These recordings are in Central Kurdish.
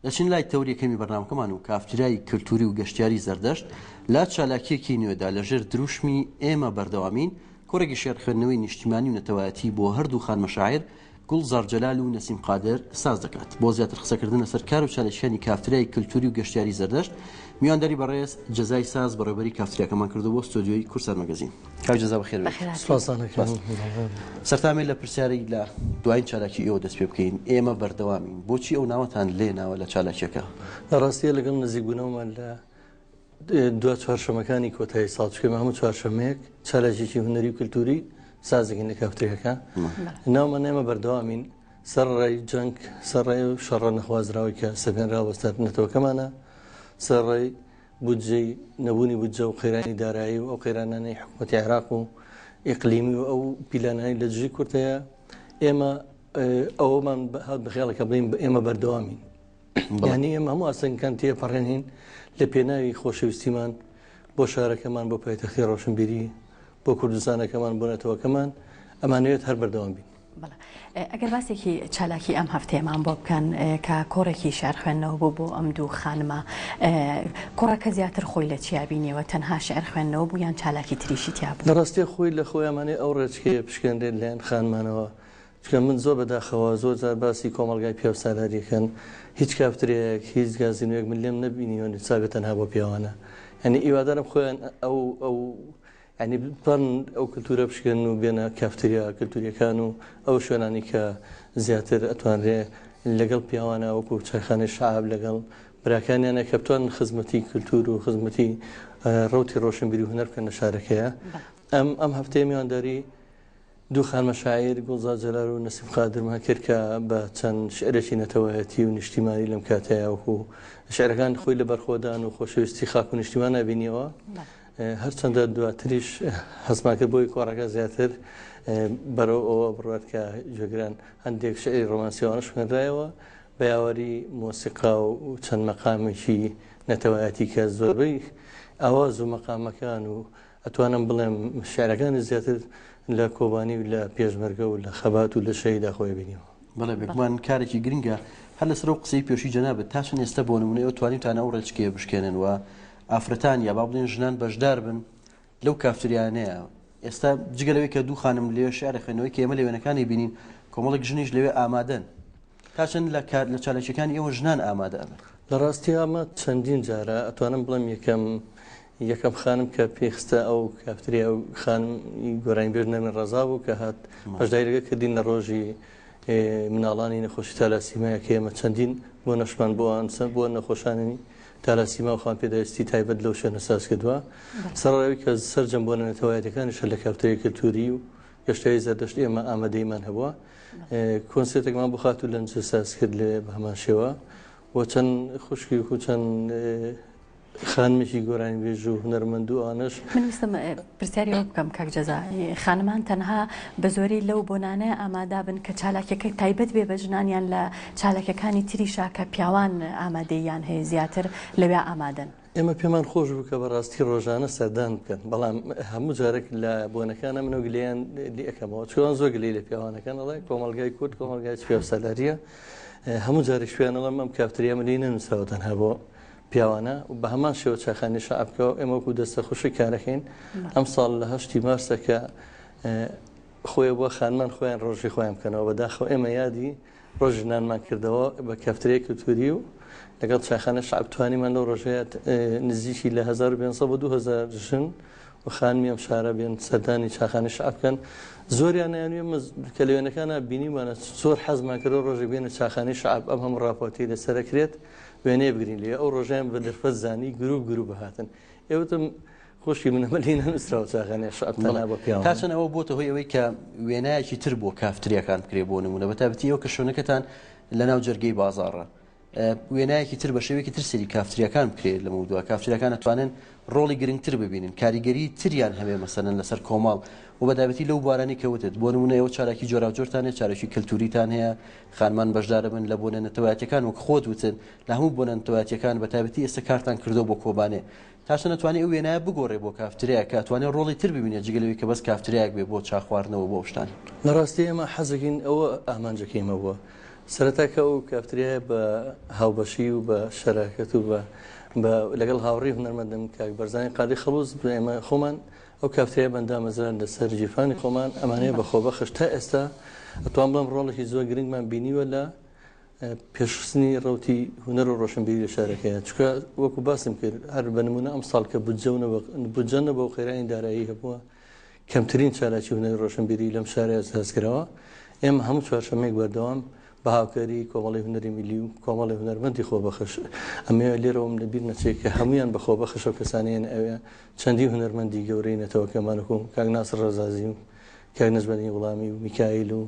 دەچین لای تەوەری یەکەمی بەرنامەکەمان و کافتریای کلتوری و گەشتیاری زەردەشت لە چالاکییەکی نوێدا لە ژێر دروشمی ئێمە بەردەوامین کۆڕێکی شیعر خوێندنەوەی نیشتیمانی و نەتەوایەتی بۆ هەردوو خانمە شاعیر گوڵزار جەلال و نەسیم قادر ساز دەکات. بۆ زیاتر قسەکردن لەسەر کار و چالاکییەکانی کافتریای کلتوری و گەشتیاری زەردەشت میوانداری بەڕێز جەزای ساز بەڕێوەبەری کافتریاکەمان کردو بۆ ستۆدیۆی کوردسات مەگەزین. کاک جەزا بەخێر بێیت. سپاستان ئەکەم. سەرتامێ لە پرسیاری لە دوایین چالاکی ئێوە دەست پێ بکەین، ئێمە بەردەوامین، بۆچی ئەو ناوەتان لێ ناوە لە چالاکیەکە؟ لە ڕاستیە لەگەڵ نزیکبوونەوەمان لە دوا چوارشەمەکانی کۆتایی ساڵ، چونکە ئێمە هەموو چوارشەمەیەک چالاکیەکی هونەری و کلتوری سازەکەین لە کافتریاکە، ناومان ئێمە بەردەوامین سەرەڕای جەنگ، سەرەڕای ئەو شەڕە نەخوازراوەی کە سەپێنراوە بەسەر نەتەوەکەمانە، سەرەڕای بودجەی نەبوونی بودجە و قەیرانی دارایی و ئەو قەیرانانەی حکوومەتی عێراق و ئیقلیمی و ئەو پیلانانەی لە دژی کورد هەیە، ئێمە ئەوەمان هات بە خەیاڵ کە بڵێین ئێمە بەردەوامین. یعنی ئێمە هەموو ئاستەنگەکان تێپەڕێنین لە پێناوی خۆشەویستیمان بۆ شارەکەمان، بۆ پایتەختی ڕۆشنبیری، بۆ کوردستانەکەمان، بۆ نەتەوەکەمان، ئەمانەوێت هەر بەردەوام بین. بەڵێ ئەگەر باسێکی چالاکی ئەم هەفتەیەمان بۆ بکەن کە کۆڕێکی شعر خوێندنەوە بوو بۆ ئەم دوو خانمە، کۆڕەکە زیاتر خۆی لە چیا بینیەوە، تەنها شعر خوێندنەوە بوو یان چالاکی تریشی تیا بوو؟ لە ڕاستیا خۆی لە خۆی ئەمانەوێ ئەو ڕێچکەیە بشکێنرێت لایەن خانمانەوە، چونکە من زۆر بەداخەوە زۆر جار باسی کۆمەڵگای پیاوسالاری ئەکەن، هیچ کافتریایەک هیچ گازینۆیەک من لێم نەبینیوە نووسابێت تەنها بۆ پیاوانە، یانی هیوادارم خۆیان ئەو ئەو یانی بتوانن ئەو کلتورە بشکێنن و بێنە کافتریا کلتوریەکان و ئەو شوێنانی کە زیاتر ئەتوانرێ لەگەڵ پیاوانە وەکو چایخانەی شەعب لەگەڵ براکانیانە کە بتوانن خزمەتی کلتور و خزمەتی ڕەوتی ڕۆشنبیری و هونەر بکەن لە شارەکەیە. ئەم ئەم هەفتەیە میوانداری دوو خانمە شاعیر گوڵزار جەلال و نەسیم قادرمان کرد کە بە چەند شعرێکی نەتەوایەتی و نیشتیمانی لەم کاتەیە وەکو شعرەکان خۆی لە بەرخۆدان و خۆشەویستی خاک و نیشتیمان نبینیەوە. هەرچەندە دواتریش هەستمان کرد بۆی کۆڕەکە زیاتر بەرەو ئەوە بڕوات کە گوێگران هەندێک شعری ڕۆمانسیوانش خوێنرایەوە بە یاوەری مۆسیقا و چەند مەقامێکی نەتەوایەتی کە زۆربەی ئاواز و مەقامەکان و ئەتوانم بڵێم شعرەکانی زیاتر لە کۆبانی و لە پێشمەرگە و لە خەبات و لە شەهیدا خۆی بینیوە. بەڵێ بێگومان کارێکی گرنگە هەر لەسەر ئەو قسەی پێشووی جەنابت تا چەند ئێستا بۆ نموونە ئێوە توانیوتانە ئەو ڕێچکەیە بشکێنن و ئافرەتان یا با بڵێن ژنان بەشدار بن لەو کافتریانەیە ئێستا جگە لەوەی کە دوو خانم لێ شعر خوێندنەوەی کە ئێمە لە وێنەکانی بینین کۆمەڵێک ژنیش لەوێ ئامادەن تا چەند لە کار لە چالاکیەکانی ئێوە ژنان ئامادە ئەبن؟ لە ڕاستی ئەمە چەندین جارە ئەتوانم بڵێم یەکەم یەکەم خانم کە پێی خستە ئەو کافتریا ئەو خانم گۆرانیبێژ نەرمین ڕەزا بوو کە هات بەشداری لەگەڵ کردین لە ڕۆژی مناڵانی نەخۆشی تالاسیمایە کە ئێمە چەندین بۆ نەشمان بۆ بۆ نەخۆشانی تالاسیما و خاوەن پێداویستی تایبەت لەو شوێنە ساز کردووە. سەرەڕای ئەوەی کە سەرجەم بۆنە نەتەوایەتیەکانیش هەر لە کافتریای کلتووری و گەشتیاری زەردەشت ئێمە ئامادەییمان هەبووە. کۆنسێرتێکمان بۆ خاتوو لەنجە ساز کرد لەوێ بە هەمان شێوە و چەند خوشکێک و چەند خانمێکی گۆرانیبێژ و هونەرمەند و ئەوانەش. من ویستم پرسیاری ئەوە بکەم کاک جەزا، خانمان تەنها بە زۆری لەو بۆنانە ئامادە بن کە چالاکیەکە تایبەت بێ بە ژنان یان لە چالاکیەکانی تریشا کە پیاوان ئامادەییان هەیە زیاتر لەوێ ئامادەن؟ ئێمە پێمان خۆش بوو کە بەڕاستی ڕۆژانە سەردان بکەن، بەڵام هەموو جارێک لە بۆنەکانە منەوە گلەیان لێ ئەکەمەوە، چۆن زۆر گلەی لە پیاوانەکەن ئەڵێ کۆمەڵگای کورد کۆمەڵگای پیاوسالاریە، هەموو جارێک پێیان ئەڵێم ئەم کافتریا من لێی نەنووسراوە تەنها بۆ پیاوانە و بە هەمان شێوە چاخانی شەعب کە ئێمە وەکو دەستە خوشک کارەکەین ئەمساڵ لە هەشتی مارسە کە خۆی بۆ خانمان خۆیان ڕۆژی خۆیان بکەنەوە بەداخەوە ئێمە یادی ڕۆژی ژنانمان کردەوە بە کافتریای کلتوری و لەگەڵ چایخانە شەعب توانیمان لەو ڕۆژەیە نزیکی لە 1500 بۆ 2000 ژن و خانمی ئەم شارە بێن سەردانی چاخانەی شەعب بکەن. زۆریان نەیانویست ئێمە کە لە وێنەکانا بینیمانە زۆر حەزمان کردووە ڕۆژێک بێنە چاخانەی شەعب ئەم هەموو ڕاپۆرتەی لەسەر ئەکرێت وێنەیە بگرین لێ ئەو ڕۆژەیان بە دەرفەت زانی گروپ گروپ هاتن ئێ وتم خوشکی من ئەمە لێی نەنووسراوە چاخانەی شەعب تەنها بۆ پیاوانە. تا چەند ئەوە بۆتە هۆی ئەوەی کە وێنایەکی تر بۆ کافتریاکان بکرێ بۆ نموونە بە تایبەتی ئێوە کە شوێنەکەتان لەناو جەرگەی بازاڕە وێنایەکی تر بە شێوەیەکی تر سەیری کافتریاکان بکرێت لەمەودوا کافتریاکان ئەتوانن ڕۆڵی گرنگتر ببینن کاریگەری تریان هەبێ مەسەلەن لەسەر کۆمەڵ و بە تایبەتی لەو بوارانەی کە وتت بۆ نموونە ئێوە چالاکی جۆراوجۆرتان هەیە چالاکی کەلتوریتان هەیە خانمان بەشدارەبن لە بۆنە نەتەوایەتیەکان وەک خۆت وتت لە هەموو بۆنە نەتەوایەتیەکان بە تایبەتی ئێستا کارتان کردووە بۆ کۆبانێ تا چەند ئەتوانێ ئەو وێنایە بگۆڕێ بۆ کافتریا کە ئەتوانێ ڕۆڵی تر ببینێ جگە لەوەی کە بەس کافتریایەک بێ بۆ چا خواردنەوە بۆ ئەو شتانە. لە ڕاستی ئێمە حەزەکەین ئەوە ئامانجەکەی ئێمە بووە. سەرەتا کە ئەو کافتریایە بە هاوبەشی و بە شەراکەت و بە بە لەگەڵ هاوڕێی هونەرمەندم کاک بەرزانی قادری خەڵوز ئێمە خۆمان ئەو کافتریایە بەن دامەزراند لەسەر گیرفانی خۆمان ئەمانەیە بە خۆبەخش تا ئێستا ئەتوان بڵێم ڕۆڵێکی زۆر گرنگمان بینیوە لە پێشخستنی ڕەوتی هونەر و ڕۆشنبیری لە شارەکەیە چونکە وەکو باسم کرد هەر بە نمونە ئەم ساڵ کە بودجە و بودجە نەبوو و قەیرانی دارایی هەبووە کەمترین چالاکی هونەری ڕۆشنبیری لەم شارەیە سازکراوە ئێمە هەموو چوارشەممەیەک بەردەوام بە هاوکاری کۆمەڵی هونەری میلی و کۆمەڵی هونەرمەندی خۆبەخش ئەمەوێ لێرەوەم لەبیر نەچێت کە هەمویان بە خۆبەخش ئەو کەسانەیەن ئەوێ چەندین هونەرمەندی گەورەی نەتەوەکەمان وەکو کاک ناسر ڕەزازی و کاک نەجمەدین غوڵامی و میکایل و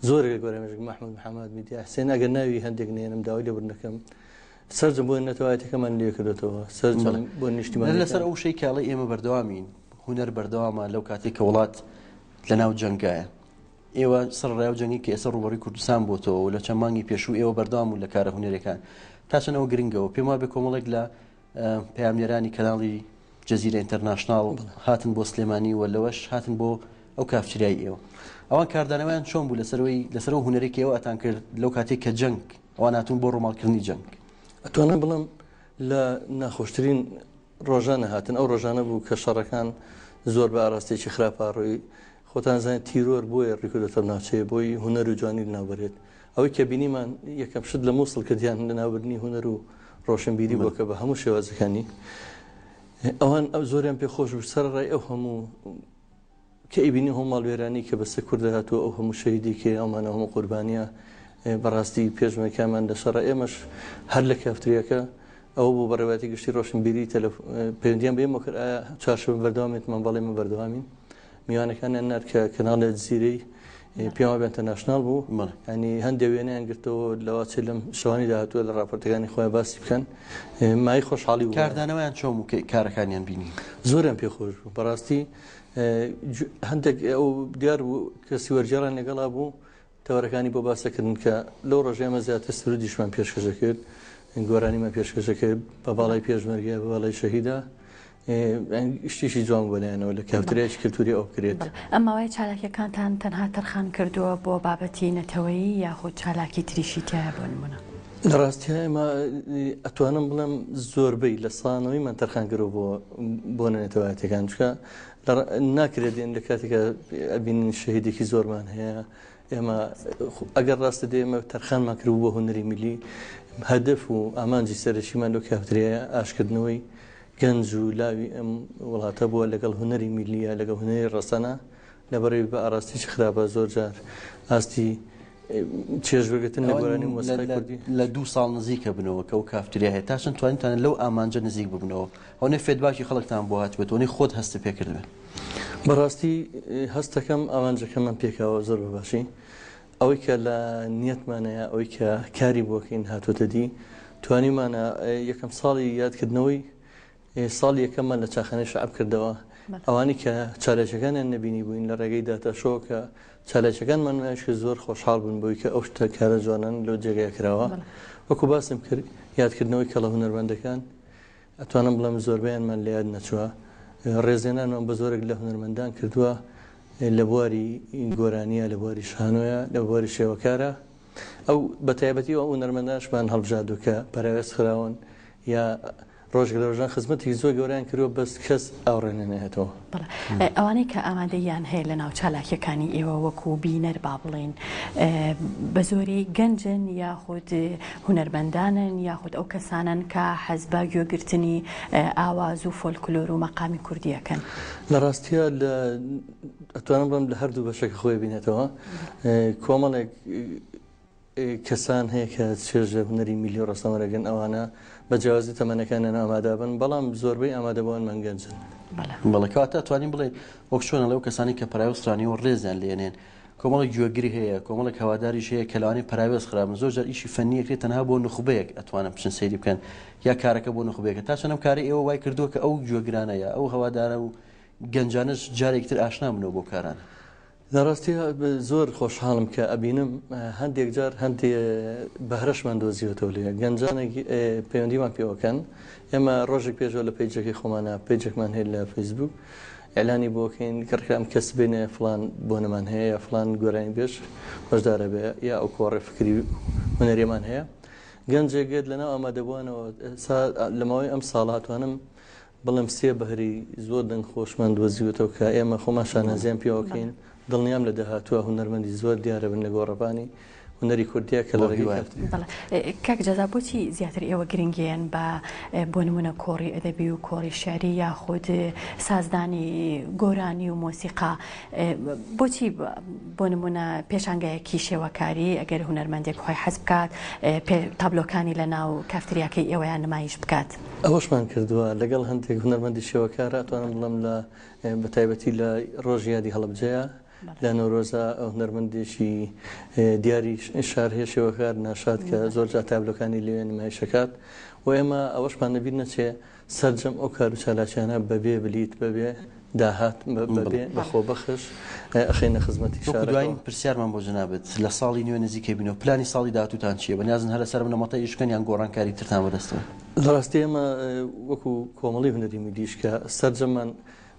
زۆرێک لە گۆرانیبێژەکان مەحمود محەمەد میدیا حسێن ئەگەر ناوی هەندێک نێنم داوای لێبوردن دەکەم سەرجەم بۆ نەتەوایەتەکەمان لێ کردێتەوە سەرجەم بۆ نیشتیمان لەسەر ئەو شەی کاڵی ئێمە بەردەوامین هونەر بەردەوامە لەو کاتێک کە وڵات لە ناو جەنگایە ئێوە سەر ڕێو جەنگی کە ئێستا ڕوبەڕی کوردستان بۆتەوە و لە چەند مانگی پێشوو ئێوە بەردەوام بوون لە کارە هونەرەکان تا چەندەوە گرنگەوە پێم وابێ کۆمەڵێک لە پەیامنێرانی کەناڵی جەزیرە ئینتەرناشناڵ هاتن بۆ سلێمانی و لەوەش هاتن بۆ ئەو کافتریای ئێوە ئەوان کاردانەوەیان چۆن بوو لەسەرەوەی لەسەر ئەو هونەرێک ئێوە ئەتان کرد لەو کاتێک کە جەنگ ئەوان هاتوون بۆ ڕووماڵکردنی جەنگ؟ ئەتوانم بڵێم لە ناخۆشترین ڕۆژانە هاتن ئەو ڕۆژانە بوو کە شەڕەکان زۆر بە ئاراستەیەکی خراپا ڕۆی خۆتان زانین تیرۆر بۆیە ڕیکردۆتە ناوچەیە بۆی هونەر و جوانی لەناوبەرێت ئەوەی کە بینیمان یەکەم شت لە مووسڵ کردیان لەناوبردنی هونەر و ڕۆشنبیری بووە کە بە هەموو شێوازەکانی ئەوان ئەو زۆریان پێ خۆش بوو سەرەڕای ئەو هەموو کە ئەیبینی هەموو ماڵوێرانی کە بەسەر کورد هاتووە ئەو هەموو شەهیدی کە ئەومانە هەموو قوربانیە بەڕاستی پێشمەرگەکانمان لە شەڕە ئێمەش هەر لە کافتریەکە ئەوە بوو بەڕێوەتی گشتی ڕۆشنبیری تەلەف پەیوەندیان بە ئێمە کرد ئایا چوارشەممە بەردەوامێتمان بەڵێ من بەردەوامین میوانەکانیان نارد کە کەناڵێ جزیرەی پێم وابێ ئینتەرناشناڵ بوو ینی هەندێک وێنەیان گرتەوە لەوە چێ لەم شەوانی داهاتووە لە راپۆرتەکانی خۆیان باسی بکەن مای خۆشحاڵی بوو کاردانەوەیان چۆن بوو کارەکانیان بینی زۆریان پێخۆش بوو بەڕاستی هەندێک ئەو دیار بوو کەسی وەرگێڕان لەگەڵا بوو تەوەرەکانی بۆ باس دەکردن کە لەو ڕۆژەی ئێمە زیاتر سرودیشمان پێشکەش دەکرد، گۆرانیمان پێشکەش دەکرد بە باڵای پێشمەرگە، بە باڵای شەهیدا، شتێکی جوان بوو بەلایەنەوە لە کافتریایەکی کلتوری ئەوە بکرێت. ئەم ماوەیە چالاکیەکانتان تەنها تەرخان کردووە بۆ بابەتی نەتەوەیی یاخود چالاکی تریشی تیایە بۆ نمونە؟ لە ڕاستیا ئێمە ئەتوانم بڵێم زۆربەی لە سانەوەیمان تەرخان کردووە بۆ بۆنە نەتەوایەتیەکان چونکە ناکرێت دێن لە کاتێکا ئەبینین شەهیدێکی زۆرمان هەیە ئێمە ئەگەر ڕاستە دێ ئێمە تەرخانمان کرد بۆ هونەری میلی هەدەف و ئامانجی سەرەکیمان لەو کافتریایە ئاشکردنەوەی گەنج و لاوی ئەم وڵاتە بووە لەگەڵ هونەری میلیە لەگەڵ هونەری ڕەسەنە لەبەرەوەی بە ئاراستەیەکی خراپە زۆر جار ئاستی چێژوەرگرتن لە گۆرانی و مۆسیقای کوردی. لە دوو ساڵ نزیکە بنەوە کە ئەو کافتریا هەیە تا چەند توانیتانە لەو ئامانجە نزیک ببنەوە ئەوەنەی feedback ی خەڵکتان بۆ هاتبێت ئەوەنەی خۆت هەستت پێ کردبێت؟ بەڕاستی هەستەکەم ئامانجەکەمان پێکاوە زۆر بە باشی ئەوەی کە لە نیەتمانەیە ئەوەی کە کاری بۆکەین هاتۆتە دی توانیمانە یەکەم ساڵی یادکردنەوەی ساڵی یەکەممان لە چاخانەی شەعب کردەوە، ئەوانەی کە چالاکیەکانیان نەبینی بووین لە ڕێگەی داتا شۆ کە چالاکیەکانمان نمایش کرد زۆر خۆشحاڵ بوون بەوەی کە ئەو شتە کارە جوانانە لەو جێگایە کراوە. وەکو باسم کرد یادکردنەوەی کەڵە هونەرمەندەکان ئەتوانم بڵێم زۆربەیانمان لە یاد نەچووە. ڕێزلێنانمان بە زۆرێک لە هونەرمەندان کردووە لە بواری گۆرانیە، لە بواری شانۆیە، لە بواری شێوەکارە. ئەو بە تایبەتی ئەو هونەرمەندانشمان هەڵبژاردووە کە پەراوێز خراون یا ڕۆژێک لە ڕۆژان خزمەتێکی زۆر گەورەیان کردووە بەس کەس ئاوڕێ نەنێتەوە. بەڵێ ئەوانەی کە ئامادەییان هەیە لە ناو چالاکیەکانی ئێوە وەکو بینەر با بڵێین بە زۆری گەنجن یاخود هونەرمەندانن یاخود ئەو کەسانەن کە حەز بە گوێگرتنی ئاواز و فۆلکلۆر و مەقامی کوردی ئەکەن؟ لە ڕاستیا لە ئەتوانم بڵێم لە هەردوو بەشەکە خۆی بینێتەوە کۆمەڵێک کەسان هەیە کە چێژ لە هونەری میللی و ڕەسەن وەرەگرن، ئەوانە بە جیاوازی تەمەنەکانیان ئامادە بن، بەڵام زۆربەی ئامادەبووانمان گەنجن. بەڵێ کەواتە ئەتوانین بڵێین وەک چۆن ئەڵێ ئەو کەسانەی کە پەراوێز خراون ئێوە ڕێزیان لێ ئەنێن، کۆمەڵێک گوێگر هەیە، کۆمەڵێک هەواداریش هەیە کە لەوانەیە پەراوێز خرابن، زۆر جار ئیشی فەنی ئەکرێت تەنها بۆ نوخبەیەک ئەتوانن بچن سەیری بکەن یا کارەکە بۆ نوخبەیەکە، تا چەند ئەم کارەی ئێوە وای کردووە کە ئەو گوێگرانە یا ئەو هەوادارە و گەنجانەش جارێکی تر ئاشنا بنەوە بەو کارانە؟ لە ڕاستیا زۆر خۆشحاڵم کە ئەبینم هەندێک جار هەندێ بەهرەشمان دۆزیوەتەوە لێ گەنجانێک پەیوەندیمان پێوەکەن ئێمە ڕۆژێک پێشەوە لە page ەکەی خۆمانە page ێکمان هەیە لە فەیسبوک. ئیعلانی بۆ کەین کە ڕیکلام کە سبەینێ فڵان بۆنەمان هەیە یا فڵان گۆرانیبێژ بەشدارە بێ یا ئەو کۆڕێ فکری و هونەریەمان هەیە گەنجێک گەت لەناو ئامادەبووانەوە ئێستا لە ماوەی ئەم ساڵە توانم بڵێم سێ بەهرەی زۆر دەنگ خۆشمان دۆزیوەتەوە کە ئێمە خۆمان شانازیان پێوەکەین دڵنیام لە داهاتووە هونەرمەندی زۆر دیارە بن لە گۆڕەپانی هونەری کوردیە کە لە ڕێگەی کافتریا. بەڵێ کاک جەزا بۆچی زیاتر ئێوە گرنگیەن بە بۆ نمونە کۆڕی ئەدەبی و کۆڕی شعری یاخود سازدانی گۆرانی و مۆسیقا بۆچی بۆ نمونە پێشانگایەکی شێوەکاری ئەگەر هونەرمەندێک خۆی حەز بکات تابلۆکانی لە ناو کافتریاکەی ئێوەیان نمایش بکات؟ ئەوەشمان کردووە لەگەڵ هەندێک هونەرمەندی شێوەکارە ئەتوانم بڵێم لە بە تایبەتی لە ڕۆژی یادی هەڵەبجەیە لە نەورۆزا هونەرمەندێکی دیاری شار هەیە شێوەکار ناشاد کە زۆر جار تابلۆکانی لەوێ نمایش ئەکات و ئێمە ئەوەشمان لەبیر نەچێ سەرجەم ئەو کار و چالاکیانە بەبێ بلیت بەبێ داهات بەبێ بە خۆبەخش ئەخەینە خزمەتی وەکو شارەکەوە. دوایین پرسیارمان بۆ جەنابت، لە ساڵی نوێ نزیکە بینەوە، پلانی ساڵی داهاتووتان چییە؟ بەنیازن هەر لەسەر ئەم نەمەتە ئیش بکەن یان گۆڕانکاری ترتان بەدەستەوە؟ لە ڕاستی ئێمە وەکو کۆمەڵەی هونەری میلیش کە سەرجەممان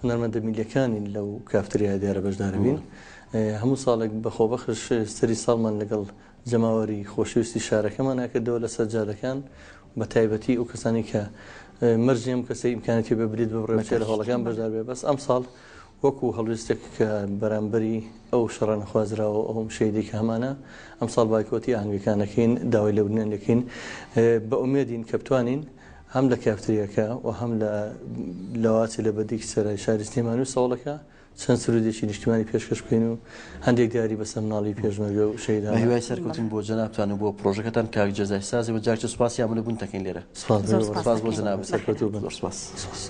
هونەرمەندە میللیەکانین لەو کافتریایە دیارە بەشدارەبین هەموو ساڵێک بە خۆبەخش سەری ساڵمان لەگەڵ جەماوەری خۆشەویستی شارەکەمان ئەکردەوە لەسەر جادەکان بە تایبەتی ئەو کەسانی کە مەرج نییە ئەم کەسەی ئیمکانەتی بە بلیت ببڕێ بچێ لە هۆڵەکان بەشدار بێ بەس ئەمساڵ وەکو هەڵوێستێک کە بەرامبەری ئەو شەڕە نەخوازراوە ئەو شەیدەی کە هەمانە ئەمساڵ بایکۆتی ئاهەنگەکان ئەکەین داوای لێبوردنیان لێکەین بە ئومێدین کە بتوانین هەم لە کافتریاکە و هەم لە لەواچێ لە بەردێکی سەرای شاری سلێمانی و سەوڵەکە چەند سرودێکی نیشتیمانی پێشکەش بکەین و هەندێک دیاری بەسەر مناڵی پێشمەرگە و شەهیدان. بە هیوای سەرکەوتن بۆ جەنابتان و بۆ پڕۆژەکەتان کاک جەزای سازی و جارێکی سوپاسی ئامادەبوونتەکەین لێرە. سپاس زۆر سپاس سپاس بۆ دەکەین. جەنابت. سەرکەوتوو بن. زۆر سپاس. سپاس.